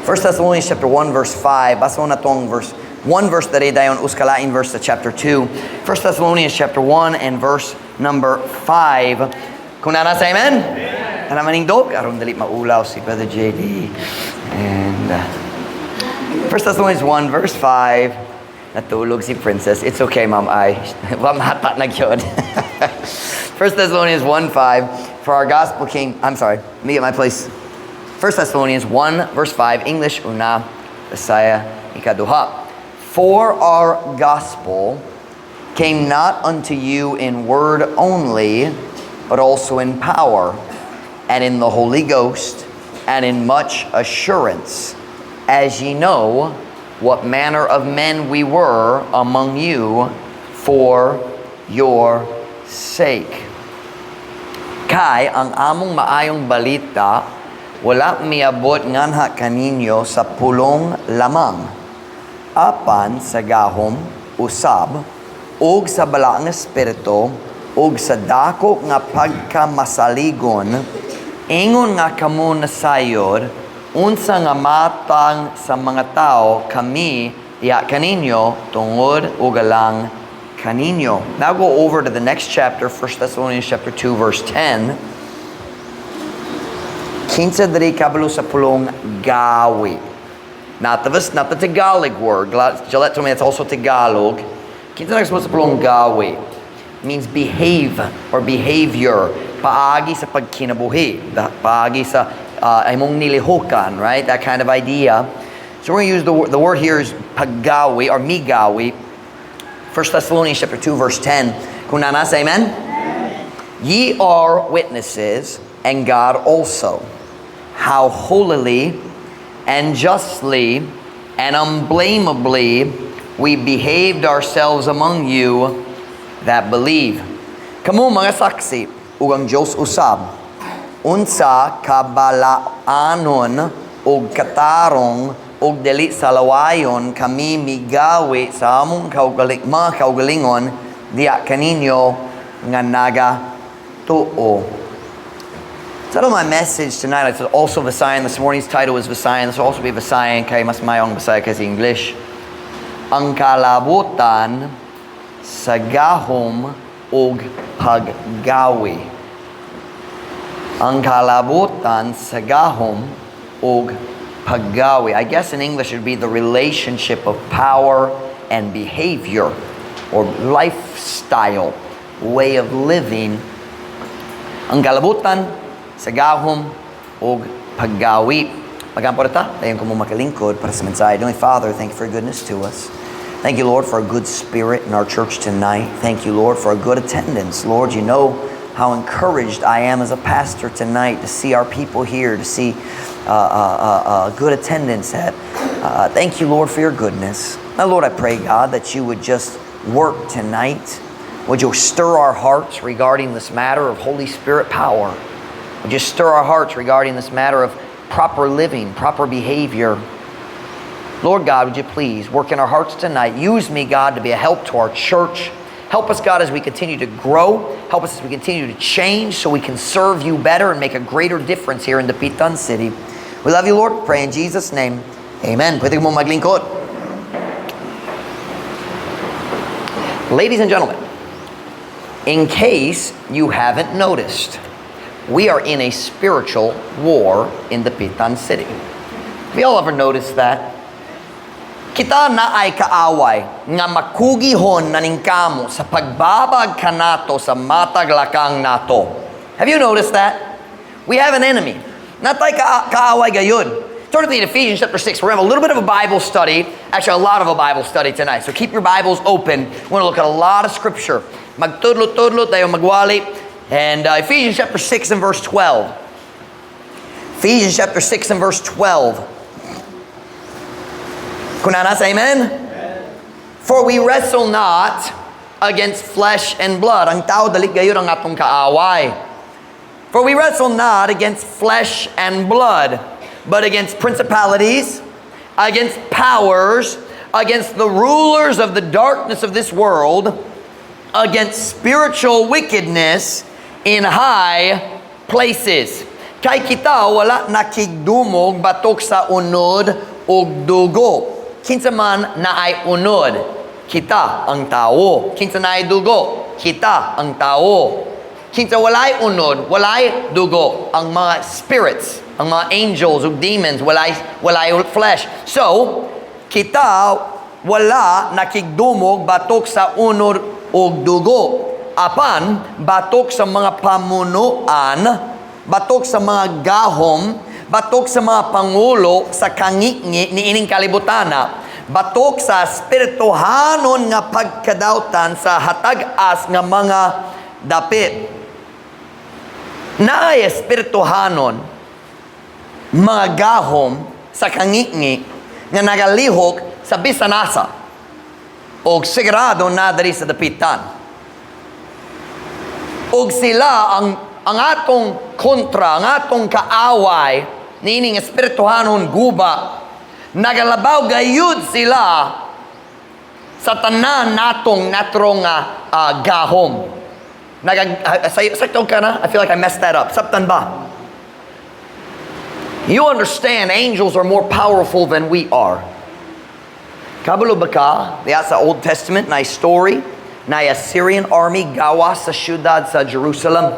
1 Thessalonians chapter 1 verse 5. Basahon natong verse 1 verse diri dayon uskalain verse sa chapter 2. 1 Thessalonians chapter 1 and verse number 5. Kung naa na say amen? Amen. Ana manindog aron dili maulaw si Brother JD. And 1 Thessalonians 1 verse 5. Natulog si Princess. It's okay, Mom. I wa mahata na gyud. 1 Thessalonians 1:5. For our gospel came, I'm sorry. Let me get my place. 1 Thessalonians 1 verse 5, English una, Bisaya ikaduha. For our gospel came not unto you in word only, but also in power, and in the Holy Ghost, and in much assurance, as ye know what manner of men we were among you for your sake. Kay ang among maayong balita wala miabot nganha kaninyo sa pulong lamang, apan sa gahom usab ug sa balaang espiritu ug sa dako nga pagkamasaligon, ingon nga kamo nasayod unsa nga matang sa mga tao kami diha kaninyo tungod ug alang kaninyo. Now go over to the next chapter, 1 Thessalonians chapter 2 verse 10. Kinsa diri kabalo sa pulong gawi? Not the Tagalog word. Gillette told me it's also Tagalog. Kinsa nagsuot sa pulong gawi? Means behave or behavior. Paagi sa pagkinabuhi. Paagi sa imong nilihukan, right? That kind of idea. So we're going to use the word here is paggawi or migawi. 1 Thessalonians chapter 2 verse 10. Kung naa na say amen? Ye are witnesses, and God also, how holily and justly and unblameably we behaved ourselves among you that believe. Kamo mga saksi ug ang Dios usab unsa kabalaanon ug katarong ug dili salawayon kami migawi sa among kaugaling, mga kaugalingon diha kaninyo nga naga tuo. Title of my message tonight, it's also Visayan. This morning's title is Visayan. This will also be Visayan, kay mas maayong Bisaya kaysa English. Ang kalabutan sa gahom ug paggawi. Ang kalabutan sa gahom ug paggawi. I guess in English it would be the relationship of power and behavior or lifestyle, way of living. Ang kalabutan sa gahom ug paggawi. Mag-ampo ta, dayon kamo makalingkod para sa mensahe. Heavenly Father, thank you for your goodness to us. Thank you, Lord, for a good spirit in our church tonight. Thank you, Lord, for a good attendance. Lord, you know how encouraged I am as a pastor tonight to see our people here, to see good attendance at. Thank you, Lord, for your goodness. Now, Lord, I pray, God, that you would just work tonight. Would you stir our hearts regarding this matter of Holy Spirit power? Would you stir our hearts regarding this matter of proper living, proper behavior? Lord God, would you please work in our hearts tonight? Use me, God, to be a help to our church. Help us, God, as we continue to grow. Help us as we continue to change so we can serve you better and make a greater difference here in Dapitan City. We love you, Lord. Pray in Jesus' name. Amen. Pwede mo maglingkod. Ladies and gentlemen, in case you haven't noticed, we are in a spiritual war in Dapitan City. Have you all ever noticed that? Kita naay kaaway nga makugihon na kamo sa pagbabag kanato sa matag lakang nato. Have you noticed that? We have an enemy. Naa tay kaaway gayud. Turn to Ephesians chapter 6. We're going to have a little bit of a Bible study. Actually, a lot of a Bible study tonight. So keep your Bibles open. We want to look at a lot of scripture. Magtudlo-tudlo tayo magwali. And Ephesians chapter 6 and verse 12. Ephesians chapter 6 and verse 12. Kung naa na say amen? For we wrestle not against flesh and blood. Ang tao dali gayud ang atong kaaway. For we wrestle not against flesh and blood, but against principalities, against powers, against the rulers of the darkness of this world, against spiritual wickedness in high places. Kay kita wala nakigdumog batok sa unod ug dugo. Kinsa man naay unod, kita ang tao. Kinsa naay dugo, kita ang tao. Kinsa walay unod, walay dugo, ang mga spirits, ang mga angels ug demons, walay flesh. So, kita wala nakigdumog batok sa unod ug dugo. Apan batok sa mga pamunuan, batok sa mga gahom, batok sa mga pangulo sa kangitngit niining kalibutana, batok sa espirituhanon nga pagkadawtan sa hatag-as nga mga dapit. Naay espirituhanon mga gahom sa kangitngit nga nagalihok sa bisan asa og sigurado na diri sa dapitan. Og sila ang atong kontra, ang atong kaaway niining espirituhanon guba. Nagalabaw gayud sila sa tanan natong natro nga gahom. Nagag sakto ka na? I feel like I messed that up. Sabtan ba? You understand angels are more powerful than we are. Kabalo ba ka, diya sa Old Testament, na story na Assyrian army gawas sa syudad sa Jerusalem.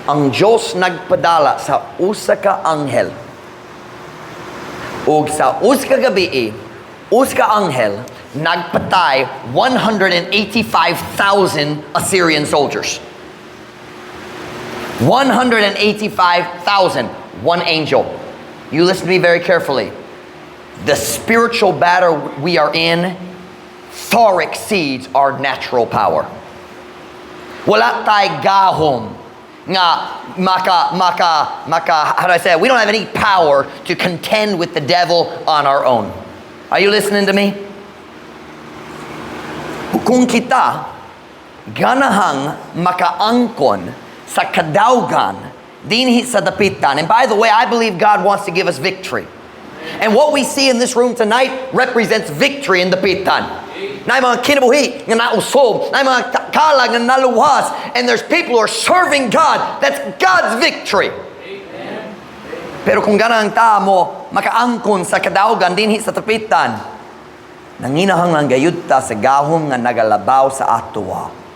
Ang Diyos nagpadala sa usa ka anghel. Ug sa usa ka gabi, usa ka anghel nagpatay 185,000 Assyrian soldiers. 185,000. One angel. You listen to me very carefully. The spiritual battle we are in far exceeds our natural power. Wala tay gahom nga maka, how do I say it? We don't have any power to contend with the devil on our own. Are you listening to me? Kung kita ganahang makaangkon sa kadawgan dinhi sa dapitan. And by the way, I believe God wants to give us victory. And what we see in this room tonight represents victory in dapitan. Naay mga kinabuhi nga nausob, naay mga kalag nga naluwas, and there's people who are serving God. That's God's victory. Pero kung ganahan ta mo makaangkon sa kadawgan dinhi sa dapitan, nanginahanglan gayud ta sa gahom nga nagalabaw sa atoa.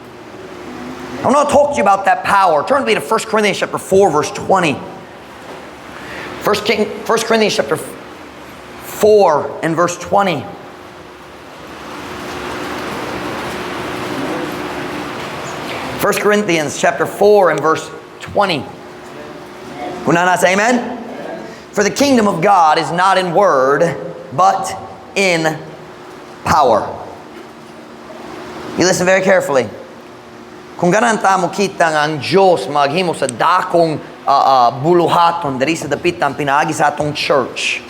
I want to talk to you about that power. Turn with me to 1 Corinthians chapter 4 verse 20. 1 Corinthians chapter 4 and verse 20. 1 Corinthians chapter 4 and verse 20. Kung naa na, say amen? For the kingdom of God is not in word, but in power. You listen very carefully. Kung ganahan ta mo kita nga ang Diyos maghimo sa dakong buluhaton diri sa dapitan pinaagi sa atong church,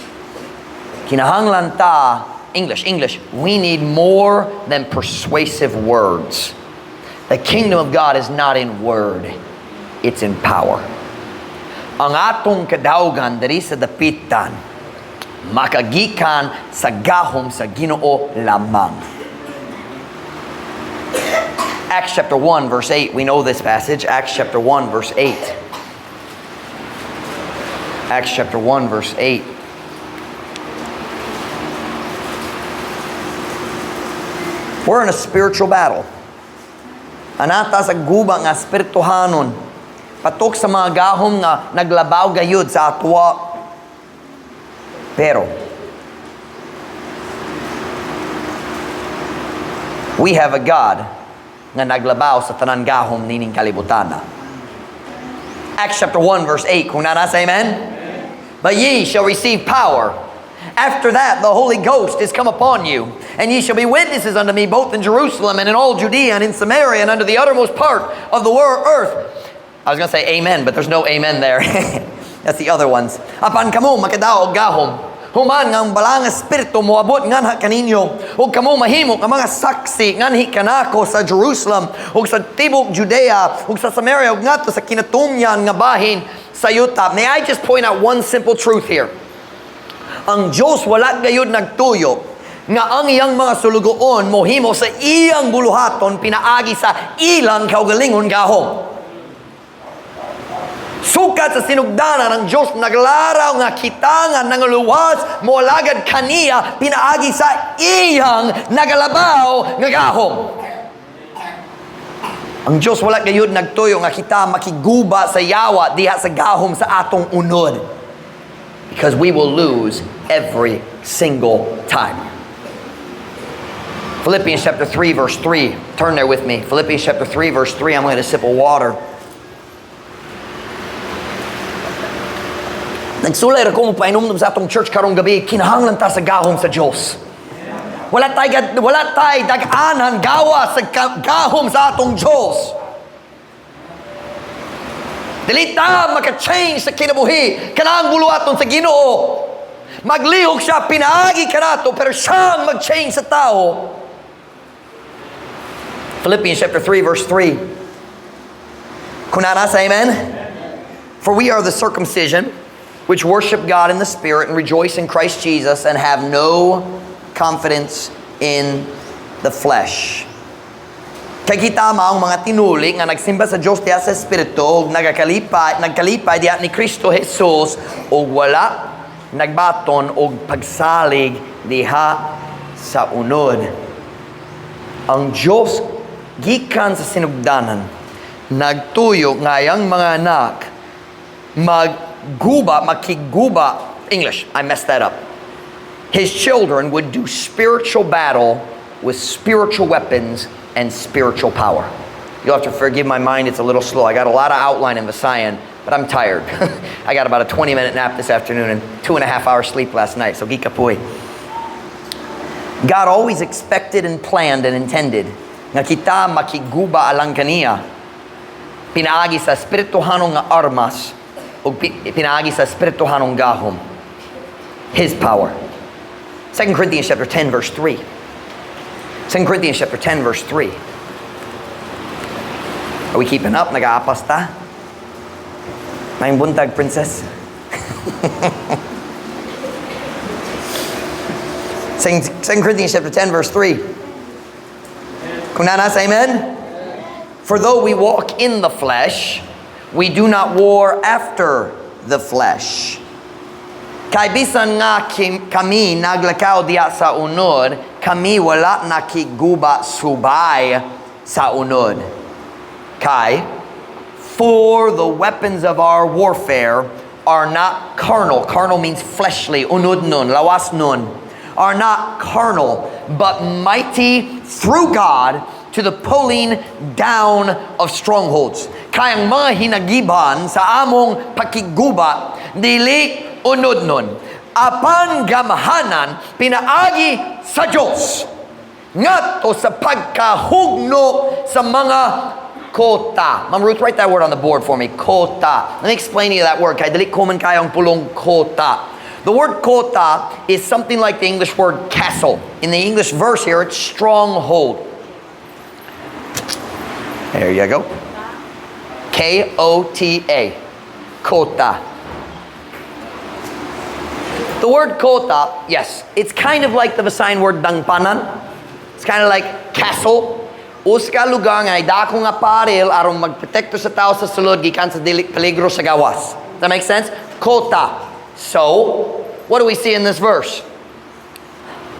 kinahanglan ta, English, English, we need more than persuasive words. The kingdom of God is not in word, it's in power. Ang atong kadawgan diri sa dapitan makagikan sa gahom sa Ginoo lamang. Acts chapter 1 verse 8, we know this passage. Acts chapter 1 verse 8. Acts chapter 1 verse 8. We're in a spiritual battle. Anaa ta sa guba nga espirituhanon. Patok sa mga gahom nga naglabaw gayud sa atwa. Pero we have a God nga naglabaw sa tanan gahom nining kalibutana. Acts chapter 1 verse 8. Kung naa na, say amen? But ye shall receive power. After that, the Holy Ghost is come upon you, and ye shall be witnesses unto me both in Jerusalem and in all Judea and in Samaria and unto the uttermost part of the earth. I was going to say amen, but there's no amen there. That's the other ones. Apan kamo makadaog gahom human nga ang Balaang Espiritu moabot nganha kaninyo, ug kamo mahimo nga mga saksi nganhi kanako sa Jerusalem ug sa tibok Judea ug sa Samaria ug ngadto sa kinatumyan nga bahin sa yuta. May I just point out one simple truth here? Ang Diyos wala gayud nagtuyo nga ang iyang mga sulugoon mohimo sa iyang buluhaton pinaagi sa ilang kaugalingon gahom. Sukat sa sinugdanan, ang Diyos naglaraw nga kita nga nangluwas moalagad kaniya pinaagi sa iyang nagalabaw nga gahom. Ang Diyos wala gayud nagtuyo nga kita makiguba sa yawa diha sa gahom sa atong unod. Because we will lose every single time. Philippians chapter 3 verse 3. Turn there with me. Philippians chapter 3 verse 3. I'm going to sip of water. Nagsulay ra ko mo painomdom sa atong church karong gabi, kinahanglan ta sa gahom sa Dios. Wala tay dag-anan gawa sa gahom sa atong Dios. Dili ta maka-change sa kinabuhi kanang buluhaton sa Ginoo. Maglihok siya pinaagi kanato, pero siyang mag-change sa tao. Philippians chapter 3 verse 3. Kunana sa amen? For we are the circumcision, which worship God in the Spirit and rejoice in Christ Jesus and have no confidence in the flesh. Kay kita maong mga tinuli nga nagsimba sa Dios diha sa Espiritu ug nagakalipay, nagkalipay diha ni Kristo Jesus ug wala nagbaton og pagsalig diha sa unod. Ang Dios gikan sa sinugdanan nagtuyo nga iyang mga anak magguba, makiguba. English, I messed that up. His children would do spiritual battle with spiritual weapons and spiritual power. You'll have to forgive my mind, it's a little slow. I got a lot of outline in Visayan, but I'm tired. I got about a 20-minute nap this afternoon and 2.5 hours sleep last night, so gikapoy. God always expected and planned and intended nga kita makiguba alang kaniya pinaagi sa espirituhanong nga armas ug pinaagi sa espirituhanong gahom. His power. 2 Corinthians chapter 10 verse 3. 2 Corinthians chapter 10 verse 3. Are we keeping up? Nag-aapas ta? Maayong buntag, princess. 2 Corinthians chapter 10 verse 3. Kung naa na, amen? For though we walk in the flesh, we do not war after the flesh. Kay bisan nga kami naglakaw diha sa unod, kami wala nakiguba subay sa unod. Kay, for the weapons of our warfare are not carnal. Carnal means fleshly, unod nun, lawas nun. Are not carnal, but mighty through God to the pulling down of strongholds. Kay ang mga hinagiban sa among pakiguba, dili unod nun. Apan gamhanan, pinaagi sa Diyos ngadto sa pagkahugno sa mga kota. Ma'am Ruth, write that word on the board for me. Kota. Let me explain to you that word. Kay dili common kayo ang pulong kota. The word kota is something like the English word "castle." In the English verse here, it's "stronghold." There you go. Kota. Kota. The word kota, yes, it's kind of like the Visayan word "dangpanan." It's kind of like "castle." Usa ka lugar nga dako nga paril aron magprotekto sa tao sa sulod gikan sa dili peligro sa gawas. That makes sense? Kota. So, what do we see in this verse?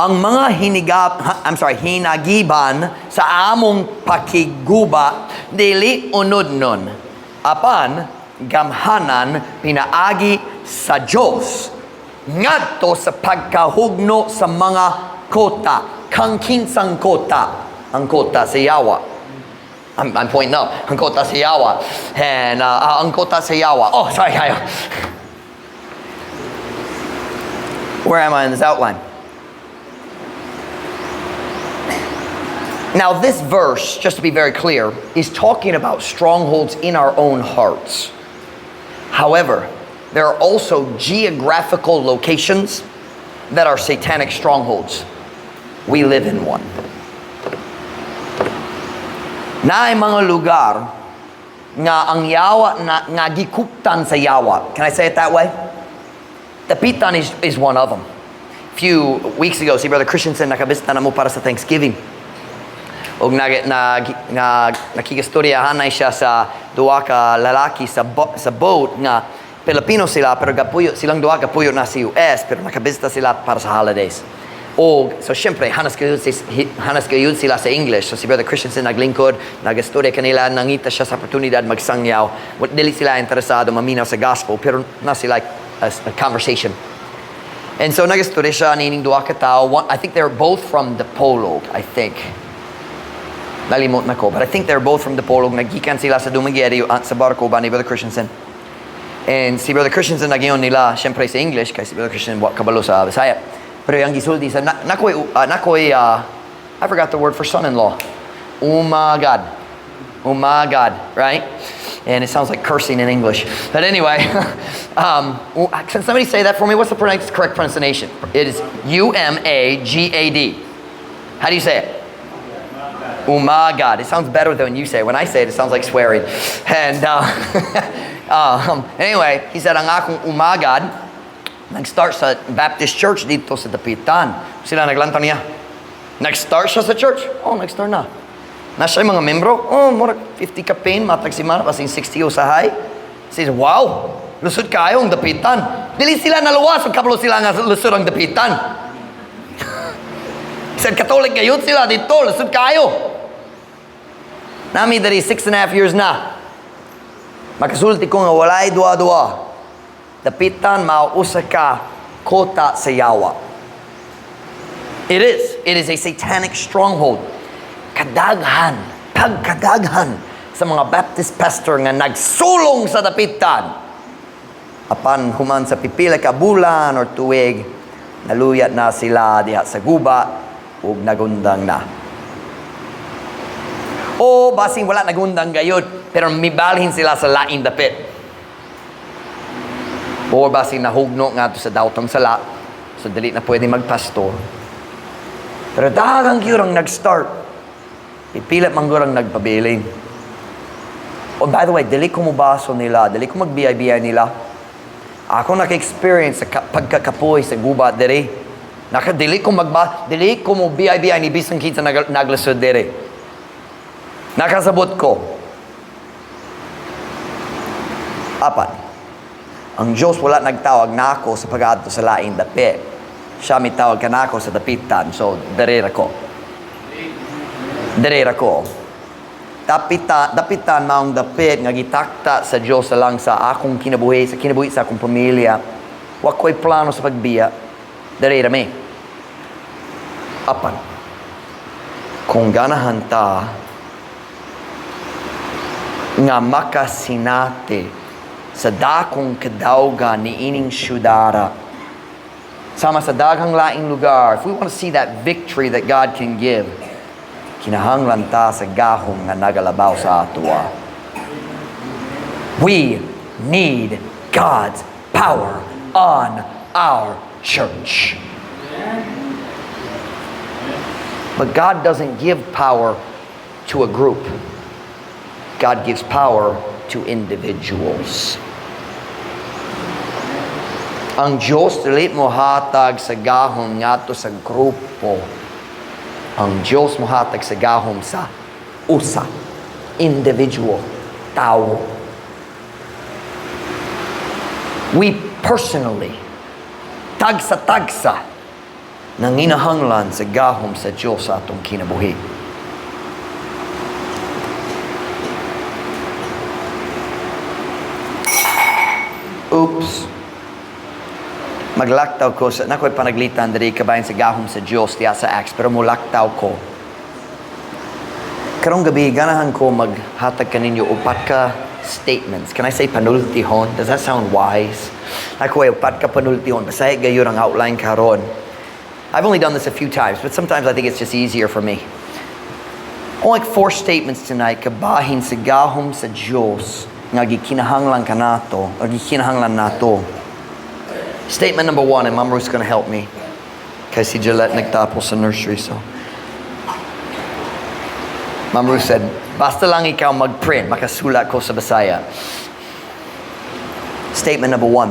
Ang mga hinigap, I'm sorry, hinagiban sa among pakiguba dili unod nun. Apan gamhanan pinaagi sa Dios ngadto sa pagkahugno sa mga kota. Kang kinsang kota? Ang kota sa yawa. I'm pointing up. Ang kota sa yawa. And ang kota sa yawa. Oh, sorry, kayo. Where am I in this outline? Now, this verse, just to be very clear, is talking about strongholds in our own hearts. However, there are also geographical locations that are satanic strongholds. We live in one. Naay mga lugar nga ang yawa na, nga gikuptan sa yawa. Can I say it that way? Dapitan is one of them. A few weeks ago, si Brother Christensen nakabisita na mo para sa Thanksgiving. Og nag, nag, nag, nakigastorya hanay siya sa duha ka lalaki sa boat nga Pilipino sila, pero gapuyo silang duha, gapuyo na sa US, pero nakabisita sila para sa holidays. Og so syempre hanas gayud sila sa English. So si Brother Christensen naglingkod, nagastorya kanila, nangita siya sa oportunidad magsangyaw. Dili sila interesado maminaw sa gospel, pero na sila a conversation. And so nagastorya siya nining duha ka tawo. I think they're both from Dipolog, I think. Nalimot na ko. But I think they're both from Dipolog. Nagikan sila sa Dumaguete sa barko ba ni Brother Christensen. And si Brother Christensen nagyon nila, syempre sa English, kasi si Brother Christensen wa kabalo sa Bisaya. Pero yung gisulti sa, nakoy, I forgot the word for son-in-law. Umagad. Umagad, right? And it sounds like cursing in English. But anyway, can somebody say that for me? What's the correct pronunciation? It is Umagad. How do you say it? Umagad. It sounds better than you say it. When I say it, it sounds like swearing. And anyway, he said, "Ang akong umagad, nag-start sa Baptist Church dito sa Dapitan." Sila naglantaw niya. "Nag-start siya sa church?" "Oh, nag-start na." "Na siya mga membro?" "Oh, murag 50 kapin, matag simana, basin 60 usahay." Says, "Wow, lusod kayo ang Dapitan." Dili sila naluwas, kabalo sila nga lusod ang Dapitan. Said, "Catholic gayud sila dito, lusod kayo." Nami diri 6.5 years na. Makasulti ko nga walay duwa-duwa. Dapitan mao usa ka kota sa yawa. It is. It is a satanic stronghold. Kadaghan, pagkadaghan sa mga Baptist pastor nga nagsulong sa Dapitan. Apan human sa pipila ka bulan or tuig, naluyat na sila diha sa guba ug nagundang na. O basin wala nagundang gayud, pero mibalhin sila sa laing dapit. O basin nahugno nga sa dawtong sala, so dili na pwede magpastor. Pero daghang gyud ang nag-start. Pipila man gyud ang nagpabilin. Oh, by the way, dili ko mobasol nila, dili ko mag-BIBI nila. Ako naka-experience sa pagkakapoy sa gubat diri. Naka dili ko mo BIBI ni bisan kinsa naglasod diri. Nakasabot ko. Apan, ang Diyos wala nagtawag nako sa pag-adto sa laing dapit. Siya mitawag kanako sa Dapitan. So, diri ra ko. Diri ra ko. Dapitan maong dapit nga gitakta sa Diyos lang sa akong kinabuhi, sa kinabuhi sa akong pamilya. Wa ko'y plano sa pagbiya. Diri ra mi. Apan, kung ganahan ta nga makasinati sa dakong kadawgan ni ining syudara, sama sa daghang laing lugar, if we want to see that victory that God can give, kinahanglan ta sa gahom nga nagalabaw sa atoa. We need God's power on our church. But God doesn't give power to a group. God gives power to individuals. Ang Diyos dili mo hatag sa gahom ngadto sa grupo. Ang Diyos mo hatag sa gahom sa usa, individual, tao. We personally, tagsa-tagsa, nanginahanglan sa gahom sa Diyos sa atong kinabuhi. Oops. Maglaktaw ko sa, nako'y panaglitan diri kabahin sa gahom sa Diyos diya sa Acts, pero mulaktaw ko. Karong gabi, ganahan ko maghatag kaninyo upat ka statements. Can I say panultihon? Does that sound wise? Nako'y upat ka panultihon. Basta gayon ang outline karon. I've only done this a few times, but sometimes I think it's just easier for me. Only like four statements tonight kabahin sa gahom sa Diyos nga gikinahanglan kanato o gikinahanglan nato. Statement number one, and Ma'am Ruth's gonna help me kasi si Gillette nagtapos sa nursery, so. Ma'am Ruth said, "Basta lang ikaw mag-print, makasulat ko sa Bisaya." Statement number one.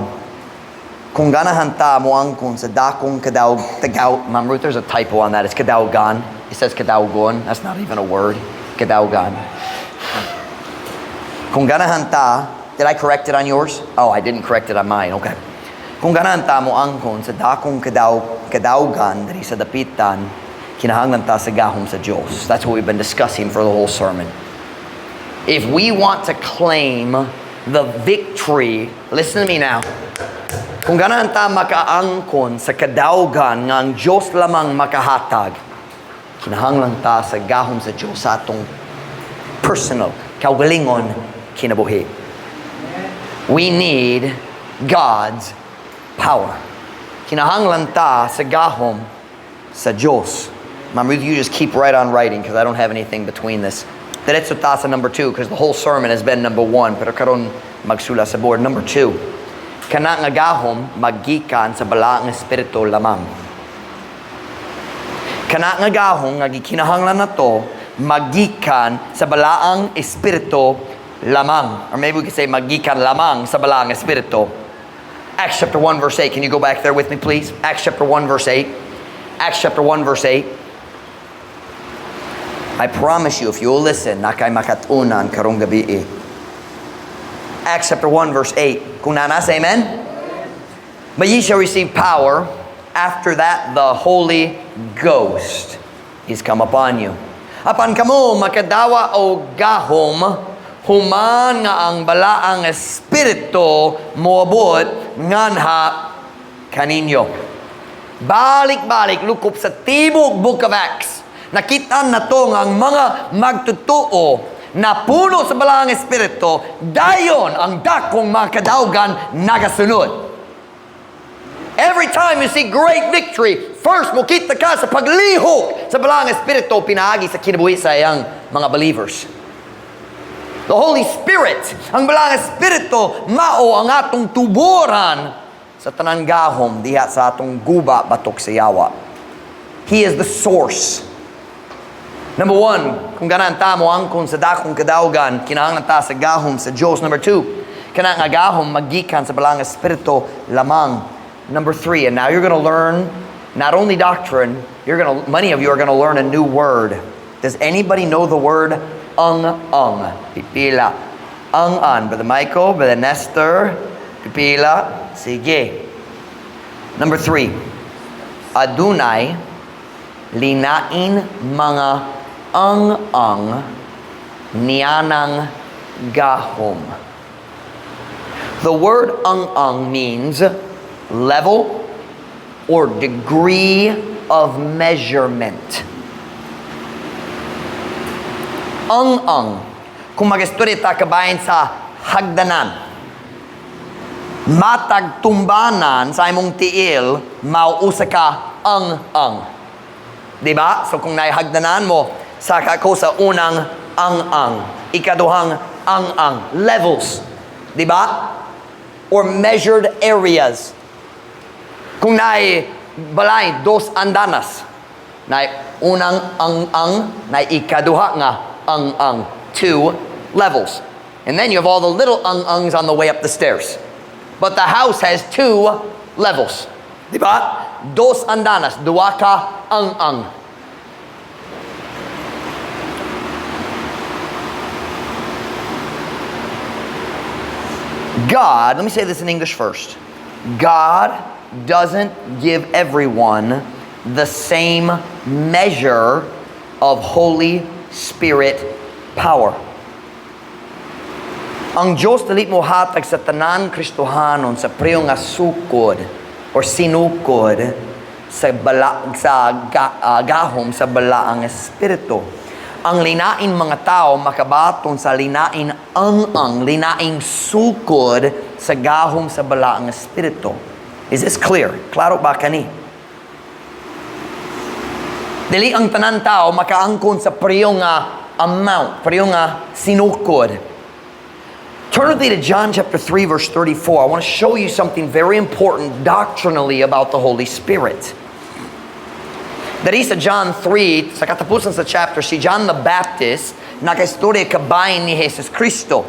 Kung ganahan ta mo angkon sa dakong kadaw, tagaw, Ma'am Ruth, there's a typo on that. It's kadawgan. It says kadaugon. That's not even a word. Kadaugan. Kung ganahan ta, did I correct it on yours? Oh, I didn't correct it on mine. Okay. Kung ganahan ta mo angkon sa dakong kadaugan diri sa dapitan, kinahanglan ta sa gahom sa Dios. That's what we've been discussing for the whole sermon. If we want to claim the victory, listen to me now. Kung ganahan ta makaangkon sa kadaugan nga ang Dios lamang makahatag, kinahanglan ta sa gahom sa Dios sa atong personal, kaugalingon kinabuhi. We need God's power. Kinahanglan ta sa gahom sa Dios. Ma'am Ruth, you just keep right on writing because I don't have anything between this. Diretso ta sa number 2 because the whole sermon has been number 1, pero karon magsula sa board. Number 2, kana nga gahom magikan sa balaang espiritu lamang. Kana nga gahom nga gikinahanglan nato magikan sa balaang espiritu lamang. Or maybe we could say magikan lamang sa balaang espiritu. Acts chapter 1 verse 8. Can you go back there with me, please? Acts chapter 1 verse 8. Acts chapter 1 verse 8. I promise you, if you'll listen, naa kay makat-unan karong gabii. Acts chapter 1 verse 8. Kung naa na, say amen? But ye shall receive power. After that, the Holy Ghost is come upon you. Apan kamo makadawa og gahom, human nga ang balaang espiritu moabot nganha kaninyo. Balik-balik lukop sa tibok Book of Acts. Nakita na to nga ang mga magtutuo na puno sa balaang espiritu, dayon ang dakong mga kadaugan nagasunod. Every time you see great victory, first mokita ka sa paglihok sa balaang espiritu pinaagi sa kinabuhi sa iyang mga believers. The Holy Spirit, ang balaang espiritu, mao ang atong tuboran sa tanang gahom diha sa atong guba batok sa yawa. He is the source. Number 1, kung ganahan ta mo angkon sa dakong kadaugan, kinahanglan ta sa gahom sa Diyos. Number 2, kana nga gahom magikan sa balaang espiritu lamang. Number 3, and now you're going to learn not only doctrine, many of you are going to learn a new word. Does anybody know the word ung-ung? Pipila. Ung-un. Brother Michael, Brother Nestor, pipila. Sige. Number 3, adunay linain mga ung-ung nianang gahom. The word ung-ung means level or degree of measurement. Ung-ung. Kung mag-istorya ta kabahin sa hagdanan, matag tumbanan sa imong tiil, mausa ka ung-ung. Diba? So kung naihagdanan mo, saka ko sa unang ang-ang, ikaduhang ang-ang, levels. Diba? Or measured areas. Kung naay balay, dos andanas. Naay unang ang-ang, naay ikaduha nga ang-ang. 2 levels. And then you have all the little ang-angs on the way up the stairs. But the house has 2 levels. Diba? Dos andanas, duha ka ang-ang. God, let me say this in English first. God doesn't give everyone the same measure of Holy Spirit power. Ang Diyos dili mo hatag sa tanan Kristohanon sa pareho nga sukod or sinukod sa gahom sa balaang espiritu. Ang linain mga tao makabaton sa linain ang linaing sukod sa gahom sa balaang espiritu. Is this clear? Klaro ba kani? Dili ang tanan tao makaangkon sa pareho nga amount, pareho nga sinukod. Turn with me to John chapter 3 verse 34. I want to show you something very important doctrinally about the Holy Spirit. Dari sa John 3, sa katapusan sa chapter, si John the Baptist nakaistorya kabahin ni Jesus Cristo.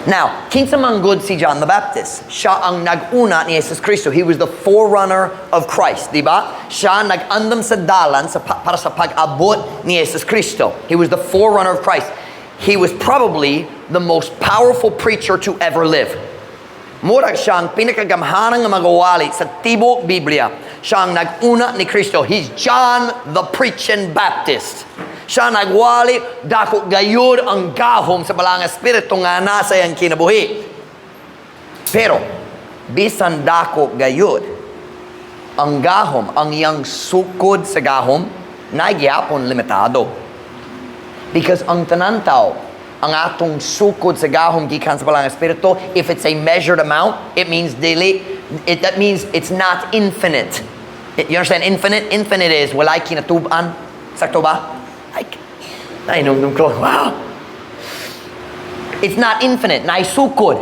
Now, kinsa man gud si John the Baptist? Siya ang nag-una ni Jesus Kristo. He was the forerunner of Christ, di ba? Siya nag-andam sa dalan para sa pag-abot ni Jesus Kristo. He was the forerunner of Christ. He was probably the most powerful preacher to ever live. Murag siya ang pinakagamhanan nga magawali sa tibok Biblia. Siya ang nag-una ni Kristo. He's John the Preaching Baptist. Siya nagwali, dako gayud ang gahom sa Balaang Espiritu nga nasa iyang kinabuhi. Pero, bisan dako gayud, ang gahom, ang iyang sukod sa gahom, nagyapon limitado. Because ang tanan tao, ang atong sukod sa gahom gikan sa Balaang Espiritu, if it's a measured amount, it means dili, that means it's not infinite. You understand infinite? Infinite is walay kinatub-an. Sakto ba? Like, ay, nung ko, wow. It's not infinite, naay sukod.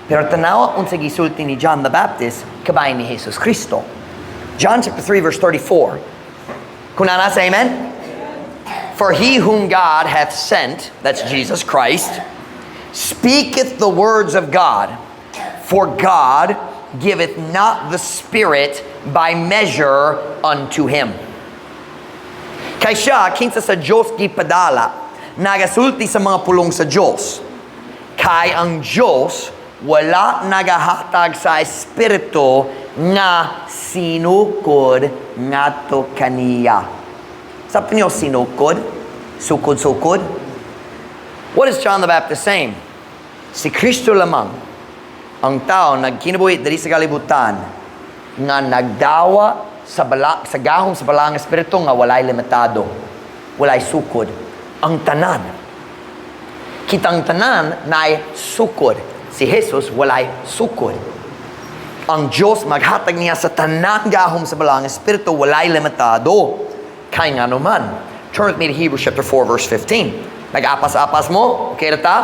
Pero tanawa unsa gisulti ni John the Baptist kabahin ni Jesus Kristo. John chapter 3 verse 34. Kung naa say amen? "For he whom God hath sent," that's Jesus Christ, "speaketh the words of God, for God giveth not the Spirit by measure unto him." Kay siya, kinsa sa Diyos gipadala, nagasulti sa mga pulong sa Diyos. Kay ang Diyos wala nagahatag sa Espiritu nga sinukod ngadto kaniya. Sabi niyo, sinukod? Sukod-sukod? What is John the Baptist saying? Si Kristo lamang ang tao nagkinabuhi diri sa kalibutan nga nagdawa sa gahom sa Balaang Espiritu nga walay limitado, walay sukod. Ang tanan. Kitang tanan naay sukod. Si Jesus walay sukod. Ang Diyos maghatag niya sa tanan gahom sa Balaang Espiritu walay limitado. Kay nga naman. Turn with me to Hebrews chapter 4 verse 15. Nag-apas-apas mo? Okay na ta?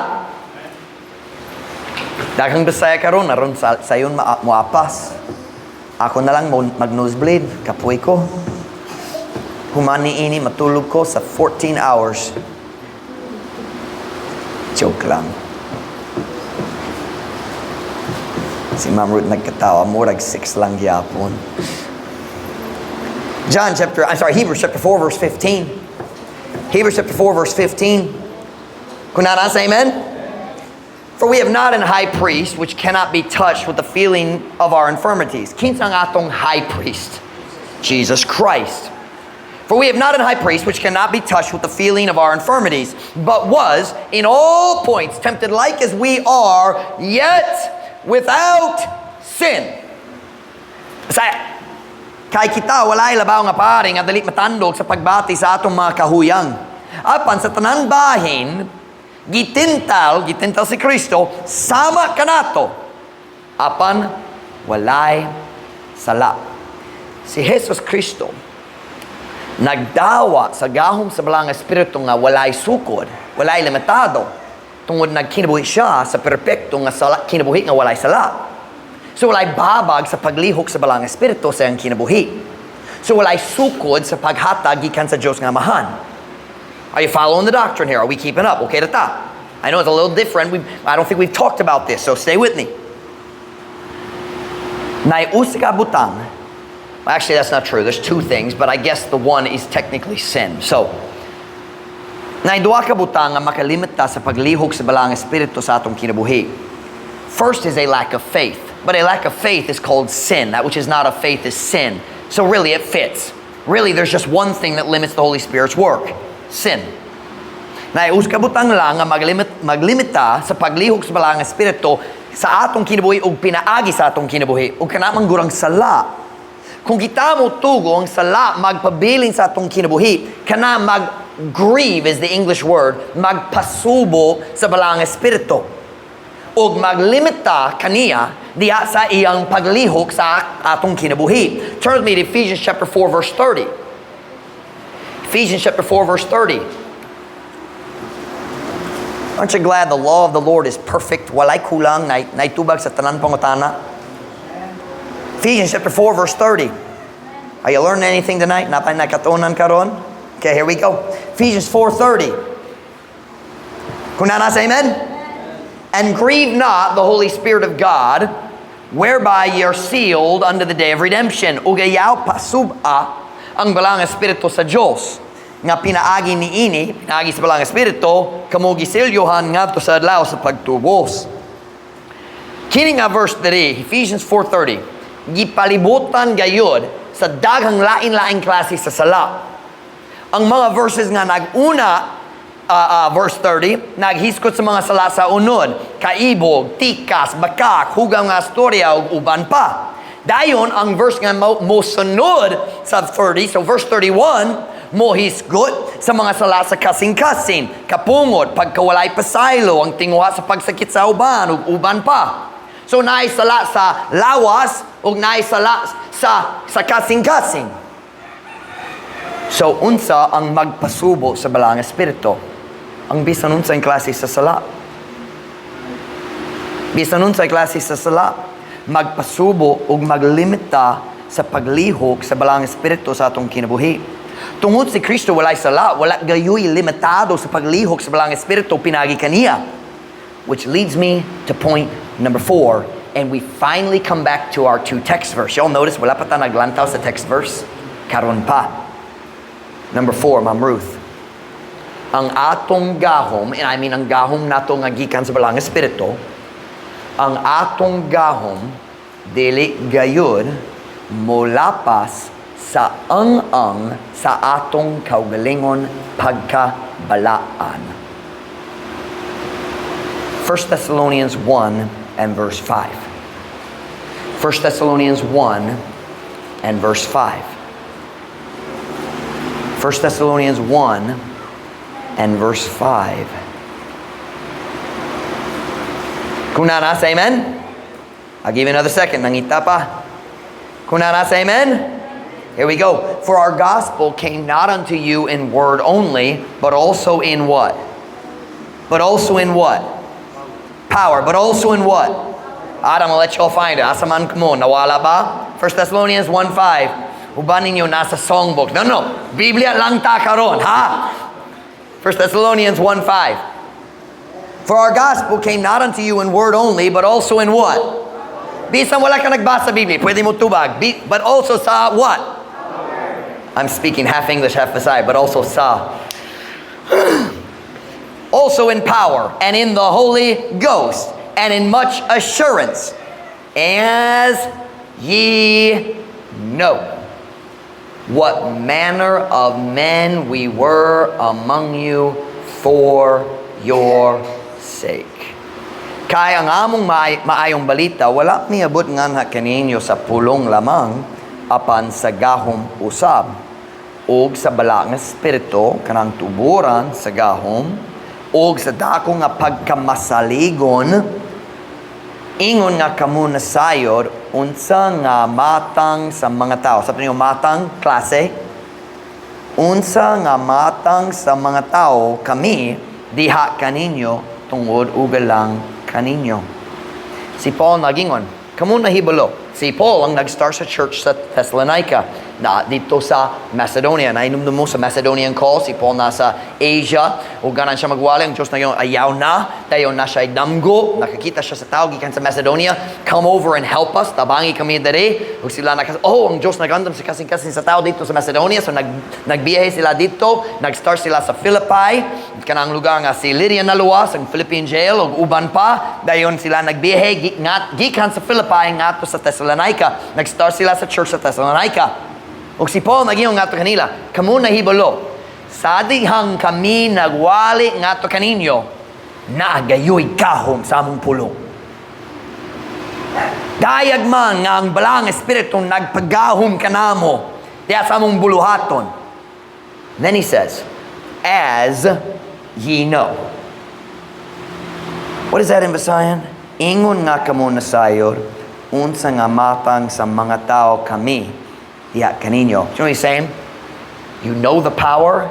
Daghang Bisaya karon aron sa sayon moapas. Ako na lang mo mag-nosebleed, kapoy ko. Human niini matulog ko sa 14 hours. Joke lang. Si Ma'am Ruth nagkatawa, murag 6 lang gyapon. John chapter, I'm sorry, Hebrews chapter 4 verse 15. Hebrews chapter 4 verse 15. Kung naa say amen? "For we have not an high priest which cannot be touched with the feeling of our infirmities." Kinsa ang atong high priest? Jesus Christ. "For we have not an high priest which cannot be touched with the feeling of our infirmities, but was in all points tempted like as we are, yet without sin." Sa kay kita walay labaw nga pari nga dali matandog sa pagbati sa atong mga kahuyang. Apan sa tanan bahin gitintal, gitintal si Kristo sama kanato. Apan walay sala. Si Jesus Kristo nagdawa sa gahom sa Balaang Espiritu nga walay sukod, walay limitado, tungod nagkinabuhi siya sa perpekto nga sala, kinabuhi nga walay sala. So walay babag sa paglihok sa Balaang Espiritu sa iyang kinabuhi. So walay sukod sa paghatag gikan sa Dios nga Amahan. Are you following the doctrine here? Are we keeping up? Okay, ta. I know it's a little different. I don't think we've talked about this, so stay with me. Naay usa ka butang. Well, actually, that's not true. There's two things, but I guess the one is technically sin. So, naay duha ka butang nga makalimita sa paglihok sa Balaang Espiritu sa atong kinabuhi. First is a lack of faith. But a lack of faith is called sin. That which is not of faith is sin. So really, it fits. Really, there's just one thing that limits the Holy Spirit's work: sin. Naay usa ka butang lang nga maglimita sa paglihok sa Balaang Espiritu sa atong kinabuhi ug pinaagi sa atong kinabuhi ug kana man gud ang sala. Kung kita mo tugo ang sala magpabilin sa atong kinabuhi, kana mag-grieve is the English word, magpasubo sa Balaang Espiritu ug maglimita kaniya diha sa iyang paglihok sa atong kinabuhi. Turn with me to Ephesians chapter 4 verse 30. Ephesians chapter 4 verse 30. Aren't you glad the law of the Lord is perfect? Walay kulang, naitubag sa tanan pangutana. Ephesians chapter 4 verse 30. Are you learning anything tonight? Naa pay nakatunan karon? Okay, here we go. Ephesians 4:30. Kung naa say amen? "And grieve not the Holy Spirit of God, whereby ye are sealed unto the day of redemption." Ug ayaw pasub-a ang Balaang Espiritu sa Dios nga pinaagi niini, pinaagi sa Balaang Espiritu, kamo giselyohan ngadto sa adlaw sa pagtubos. Kini nga verse diri, Ephesians 4:30, gipalibutan gayud sa daghang lain-laing klase sa sala. Ang mga verses nga nag-una verse 30, naghisgot sa mga sala sa unod, kaibog, tikas, bakak, hugaw nga storya, ug uban pa. Dayon, ang verse nga mo sunod sa 30, so verse 31, mohisgot sa mga sala sa kasing-kasing, kapungot, pagkawalay pasaylo, ang tinguha sa pagsakit sa uban, ug uban pa. So naay sala sa lawas ug naay sala sa kasing-kasing. So unsa ang magpasubo sa Balaang Espiritu? Ang bisan unsay klase sa sala. Bisan unsay klase sa sala, magpasubo ug maglimita sa paglihok sa Balaang Espiritu sa atong kinabuhi. Tungod si Kristo walay sala, wala gayoy limitado sa paglihok sa Balaang Espiritu pinagi kaniya. Which leads me to point number 4, and we finally come back to our two text verse. Y'all notice, wala pa ta naglantaw sa text verse. Karon pa. Number 4, Ma'am Ruth. Ang atong gahom, and I mean ang gahom nato nga gikan sa Balaang Espiritu, ang atong gahom dili gayud molapas sa ang-ang sa atong kaugalingon pagkabalaan. 1 Thessalonians 1 and verse 5. 1 Thessalonians 1 and verse 5. 1 Thessalonians 1 and verse 5. Kung naa na, say amen. I'll give you another second. Nangita pa. Kung naa na, say amen. Here we go. "For our gospel came not unto you in word only, but also in what? But also in what? Power. But also in what?" I'm gonna let you all find it. Asa man mo? Nawala ba? 1 Thessalonians 1:5. Uban ninyo nasa songbook. No. Biblia lang ta karon, ha? 1 Thessalonians 1:5. "For our gospel came not unto you in word only, but also in what?" Bisan wala ka nagbasa Biblia, pwede mo tubag. But also sa what? I'm speaking half English, half Bisaya, but also sa. "Also in power and in the Holy Ghost and in much assurance, as ye know what manner of men we were among you for your sake." Kay ang among maayong balita, wala miabot nganha kaninyo sa pulong lamang, apan sa gahom usab, ug sa Balaang Espiritu, kanang tuburan sa gahom, ug sa dako nga pagkamasaligon, ingon nga kamo nasayod unsa nga matang sa mga tao. Sabi niyo, matang, klase. Unsa nga matang sa mga tao kami diha kaninyo tungod ugalang kaninyo. Si Paul nagingon, kamo nahibalo. Si Paul ang nag-start sa church sa Thessalonica na dito sa Macedonia. Nahinumdum mo sa Macedonian call, si Paul nasa Asia. O ganan siya magwali, ang Diyos na yun, ayaw na. Dayon na siya damgo. Nakakita siya sa tao gikan sa Macedonia. "Come over and help us. Tabangi kami dere." O sila nakas, oh, ang Diyos nagandam sa kasing-kasing sa tao dito sa Macedonia. So nagbiyahe sila dito. Nag-start sila sa Philippi. Kanang lugar nga si Lydia naluwas, ang Philippine jail, ug uban pa. Dayon sila nagbiyahe, gikan sa Philippi ngadto sa Thessalonica. Nag-start sila sa church sa Thessalonica. Ug si Paul nagingon ngadto kanila, "Kamo nahibalo, sa dihang kami nagwali ngadto kaninyo, naagayoy gahom sa among pulong. Dayag man nga ang Balaang Espiritu nagpagahom kanamo diha sa among buluhaton." Then he says, "As ye know." What is that in Visayan? Ingon nga kamo nasayod, unsa nga matang sa mga tao kami diha kaninyo. Do you know what he's saying? You know the power,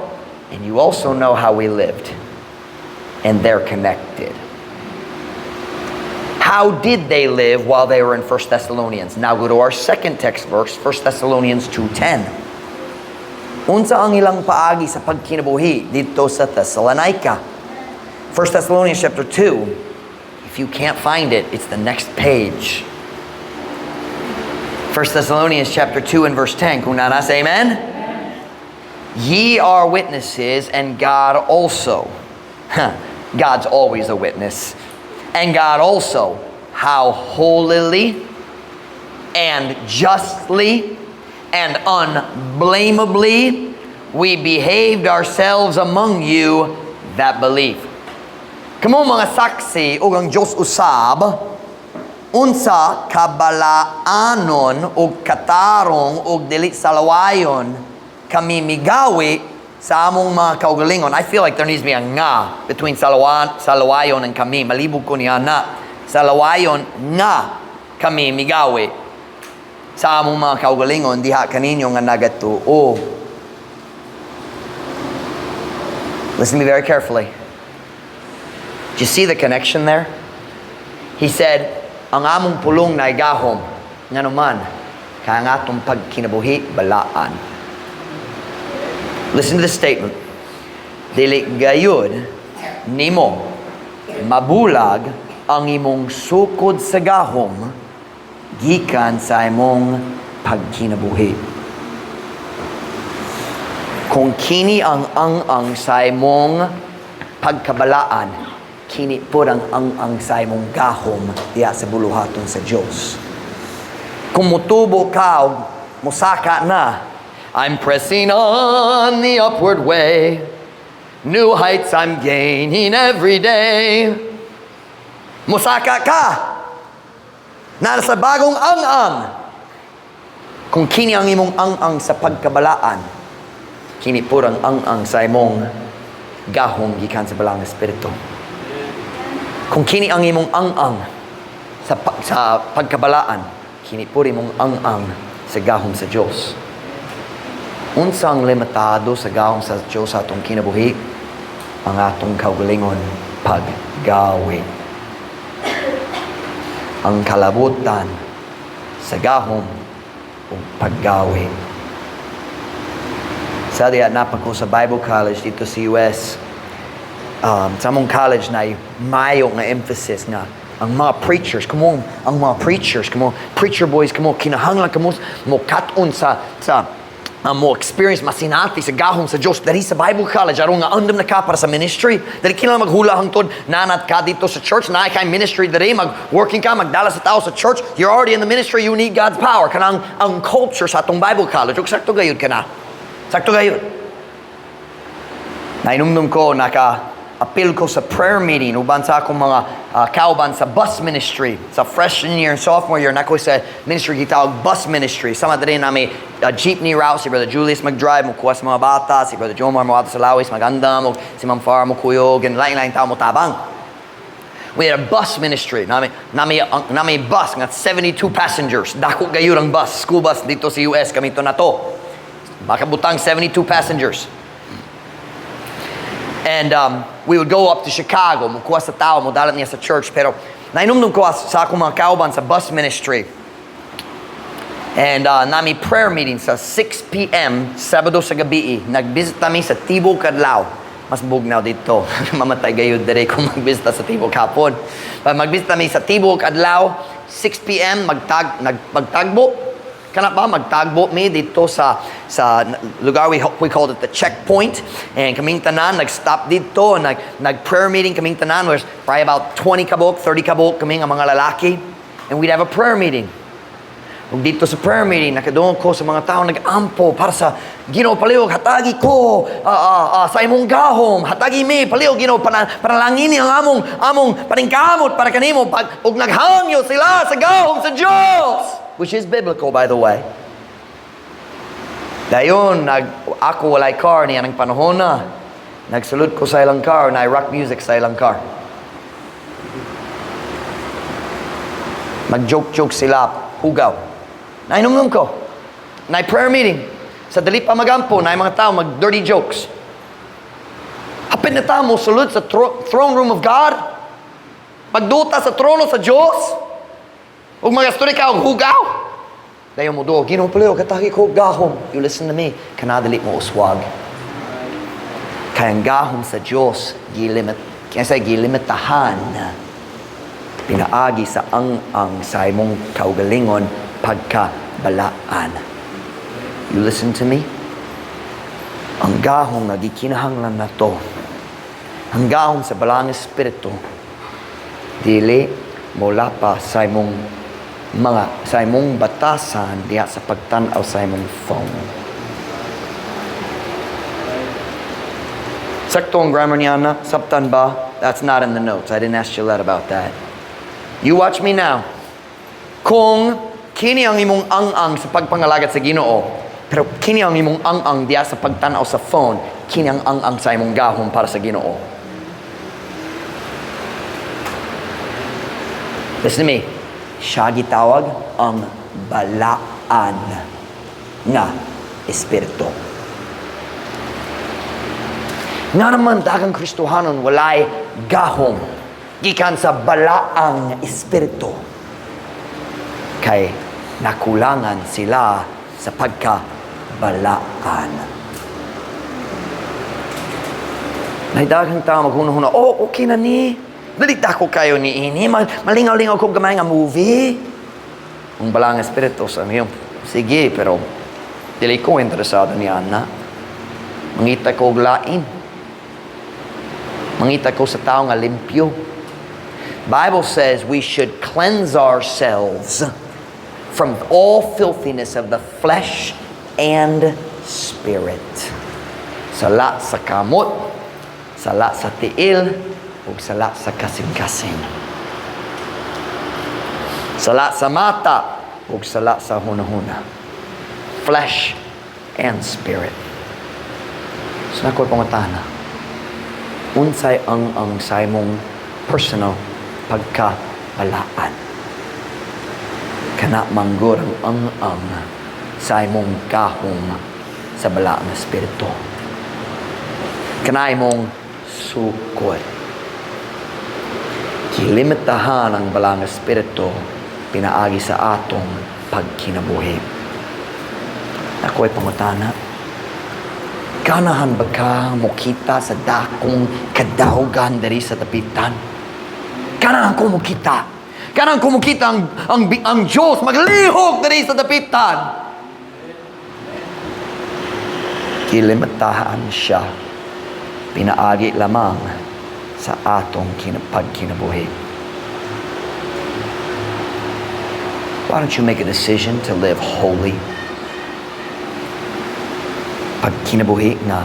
and you also know how we lived. And they're connected. How did they live while they were in 1 Thessalonians? Now go to our second text verse, 1 Thessalonians 2:10. Unsa ang ilang paagi sa pagkinabuhi dito sa Thessalonica? 1 Thessalonians chapter 2. If you can't find it, it's the next page. 1 Thessalonians chapter 2 and verse 10. Kung naa na, say amen. Ye are witnesses, and God also. God's always a witness. And God also, how holily and justly and unblameably we behaved ourselves among you that believe. Kamo mga saksi ug ang Dios usab unsa kabalaanon ug katarong ug dili salawayon kami migawi sa among mga kaugalingon. I feel like there needs to be a "nga" between salawayon and "kami." Malibog ko niya na. Salawayon nga kami migawi sa among mga kaugalingon diha kaninyo nga nagatuo. Listen to me very carefully. Do you see the connection there? He said, "Ang among pulong na gahom, nganuman, kay ang atong pagkinabuhi balaan." Listen to the statement. Dili gayud nimo mabulag ang imong sukod sa gahom gikan sa imong pagkinabuhi. Kung kini ang ang-ang sa imong pagkabalaan, kini pud ang ang-ang sa imong gahom diya sa buluhaton sa Dios. Kung mutubo ka, og musaka na, I'm pressing on the upward way. New heights I'm gaining every day. Musaka ka. Nasa sa bagong ang-ang. Kung kini ang imong ang-ang sa pagkabalaan, kini pud ang ang-ang sa imong gahom gikan sa Balaang Espiritu. Kung kini ang imong ang-ang sa pagkabalaan, kini pud imong ang-ang sa gahom sa Dios. Unsang limitado sa gahom sa Dios sa atong kinabuhi? Ang atong kaugalingon paggawi. Ang kalabutan sa gahom ug paggawi. Sa diya naa pa ko sa Bible College dito sa US, sa among college na mayo nga emphasis nga ang mga preachers, kamo ang mga preachers, kamo preacher boys, kamo kinahanglan kamo mo kat-on sa mo experience, masinati sa gahom sa Dios diri sa Bible College aron nga andam na ka para sa ministry. Dili kinahanglan maghula hangtod nanat ka dito sa church na kay ministry diri, mag working ka, magdala sa tao sa church. You're already in the ministry. You need God's power. Kanang ang culture sa atong Bible College, ug sakto gayud kana, sakto gayud. Nainumdum ko, naka apil ko sa prayer meeting uban sa akong mga kauban sa bus ministry sa freshman year and sophomore year. Nako sa ministry gitawag bus ministry. Sama diri nami jeepney route, si Brother Julius mag-drive, mukuha sa mga bata, si Brother Jomar mo sa Lawis magandam, ug si Ma'am Farah mo kuyog, and lain-lain tao mo tabang. We had a bus ministry. Nami bus nga 72 passengers. Dako gayud ang bus, school bus dito sa US kami to na to. Makabutang 72 passengers. And we would go up to Chicago, mukuha sa tao, mudala niya sa church. Pero nainumdum ko sa akong mga kauban sa bus ministry. And nami prayer meeting sa 6 p.m. Sabado sa gabi. Nag-visit kami sa tibok adlaw. Mas bugnaw dito. Mamatay gayud dere kung magbisita sa tibok hapon. But magbisita kami sa tibok adlaw, 6 p.m. Magtagbo. Kana ba magtagbo mi dito sa lugar, we called it the checkpoint, and kaming tanan nag-stop dito, nag prayer meeting kaming tanan. Was probably about 20 kabuk, 30 kabuk kaming ang mga lalaki, and we'd have a prayer meeting. Ug dito sa prayer meeting, nakadungog ko sa mga tao nag-ampo para sa Ginoo, "Palihog hatagi ko sa imong gahom, hatagi mi palihog, Ginoo, panalangini ang among paningkamot para kanimo." Pag ug naghangyo sila sa gahom sa Dios, which is biblical, by the way. Dayon ako walay car niya ng panahon na. Nagsulod ko sa ilang car, na rock music sa ilang car. Mag-joke-joke sila, hugaw. Nainumnum ko. Na prayer meeting. Sa dali pa magampo, na mga tao mag-dirty jokes. Hapit na tao mo sulod sa throne room of God. Magduta sa trono sa Diyos. Ug mga story ka og hugaw. Dayon mo do, "Ginoo, palihog hatagi ko gahom." You listen to me, kanadali mo uswag. Kay ang gahom sa Diyos, gilimit, kaya sa gilimitahan Pinaagi sa ang-ang sa imong kaugalingon pagkabalaan. You listen to me? Ang gahom nga gikinahanglan nato, ang gahom sa Balaang Espiritu, dili molapa sa imong batasan diha sa pagtan-aw sa imong phone. Sakto ang grammar niya na? Sabtan ba? That's not in the notes. I didn't ask Gillette about that. You watch me now. Kung kini ang imong ang-ang sa pagpangalagat sa Ginoo, pero kini ang imong ang-ang diha sa pagtan-aw sa phone, kini ang ang-ang sa imong gahom para sa Ginoo. Listen to me. Siya gitawag ang balaan nga espiritu. Nga naman daghang Kristohanon walay gahom gikan sa balaang espiritu. Kay nakulangan sila sa pagkabalaan. May daghang tao maghuna-huna, "Oh, okay na ni. Dali dako kayo ni ini. Malingaw-lingaw ko gamay nga movie." Ang balaang espiritu sa iyong, "Sige, pero dili ko interesado ni ana. Mangita ko og lain. Mangita ko sa tao nga limpyo." Bible says we should cleanse ourselves from all filthiness of the flesh and spirit. Sala sa kamot, sala sa tiil, ug sala sa kasing-kasing. Sala sa mata, ug sala sa hunahuna. Flesh and spirit. So nako'y pangutana, unsay ang sa imong personal pagkabalaan? Kana manggod ang sa imong gahom sa balaang espiritu. Kana imong sukod. Gilimitahan ang balaang espiritu pinaagi sa atong pagkinabuhi. Ako'y pangutana, ganahan ba ka mokita sa dakong kadaugan diri sa Dapitan? Ganahan ko mokita. Ganahan ko mokita ang Diyos maglihok diri sa Dapitan. Gilimitahan siya pinaagi lamang sa atong pagkinabuhi. Why don't you make a decision to live holy? Pagkinabuhi nga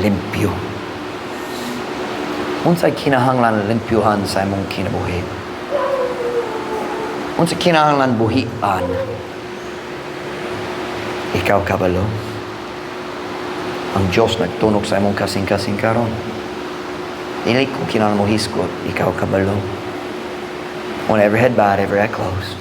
limpyo. Unsay kinahanglan limpyuhan sa imong kinabuhi? Unsay kinahanglan buhian? Ikaw kabalo. Ang Diyos nagtunok sa imong kasing-kasing karon. Dili ko kinahanglan mo hisgot, ikaw kabalo. On every head bowed, every eye closed.